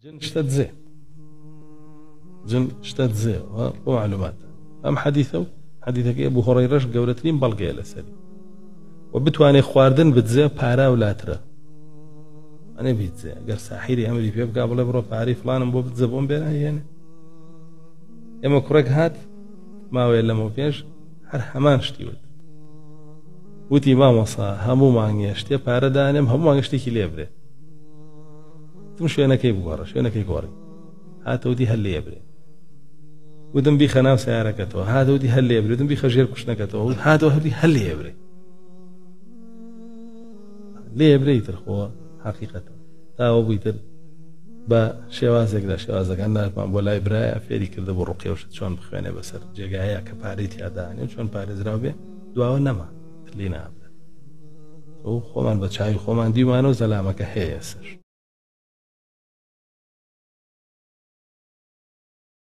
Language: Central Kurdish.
جن شتە دزێ جن شتە دزێ بۆ معلومات ئەم حەدیثە و حەدیثەکەی ئەبو هوڕەیرەش گەورەترین بەڵگەیە لەسەری و بتوانێ خواردن بدزێ پارە و لاترە ئەنێ بیدزێ گەر ساحیری ئەمری پێ بکا بڵێ بڕۆ پارەی فلانم بۆ بدزە بۆم بێنە هێنێ. ئێمە کوڕێک هات ماوەیە لەمەو پێش هەر هەمان شتی وت وتی مامۆسا هەموو مانگێ شتێ پارە دانێم هەموو مانگە شتێکی لێ برێ تم شوێنەکەی بگۆڕە شوێنەکەی گۆڕی هاتەوتی هەر لێ برێ وتم بیخە ناو سیارەکەتەوە هاتەوتی هەر لێ برێ وتم بیخە ژێر کوشتنەکەتەوە هاتەوە هەردی هەر لێ برێ لێ برێ تر خۆ حقیقەتە تاوە بووی تر بە شێوازێک لە شێوازەکان ناردمان بۆ لای برایە فێری کردە بۆ ڕقێوشت چۆن بخوێنێ بەسەر جێگایە کە پارەی تیادانێ چۆن پارێزراو بێ دواوە نەما لی نابێت خۆمان بە چاوی خۆمان دیوانە و زەلامەکە هەیە سەر.